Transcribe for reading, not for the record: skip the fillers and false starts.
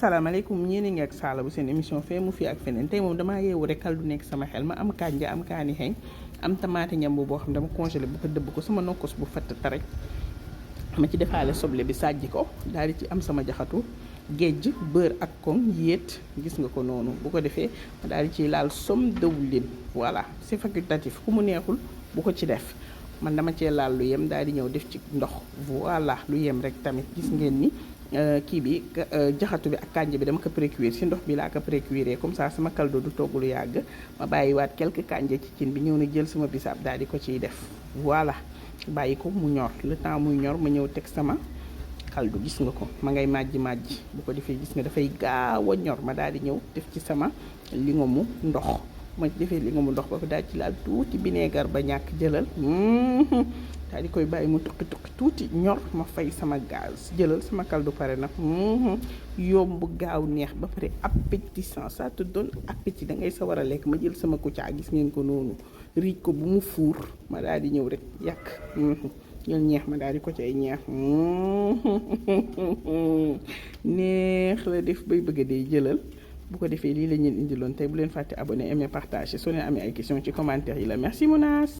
asalaamaaleykum ñeeni ngi ak saala bu seen émission fee mu fi ak feneen tey moom damaa yeewu rek kaldu nekk sama xel ma am kànja am kaani xeeñ am tamaate ñambu boo xam ne dama congelé bu ko dëbb ko sama nokkos bu fatt tarek ma ci defaale soble bi sàjji ko daal di ci am sama jaxatu géej beurre ak koŋ yéet gis nga ko noonu bu ko defee ma daal di ciy laal somme dëwlin voilà c'est facultatif ku mu neexul bu ko ci def man dama cee laal lu yem daal di ñëw def ci ndox voilà lu yem rek tamit gis ngeen ni kii bi jaxatu bi ak kànja bi dama ko précuire ci ndox bi laa ko précuire comme ça sama kaldo du togg lu yàgg ma bàyyiwaat quelques kànja ci cin bi ñëw na jël sama bisaab daal di ko ciy def voilà bàyyi ko mu ñor le temps muy ñor ma ñëw teg sama kaldu gis nga ko ma ngay màjji bu ko defee gis nga dafay gaaw a ñor ma daal di ñëw def ci sama lingomu ndox ma defee lingomu ndox ba daal ci laal tuuti vinaigre ba ñàkk jëlal daal di koy bàyyi mu tuqi tuuti ñor ma fay sama gaz jëlal sama kaldu pare nag yomb gaaw neex ba pare appétissant ça te donne appétit da ngay sawar a lekk ma jël sama kuccaa gis ngeen ko noonu riij ko bu mu fuur ma daal di ñëw rek yàq jël ñeex ma daal di ko ci ay ñeex neex la def bay bëgg a dee jëlal bu ko defee lii la ñeen indiloon tey bu leen fàtte abonné aimer partager soo leen amee ay question ci commentaire yi la merci Mounas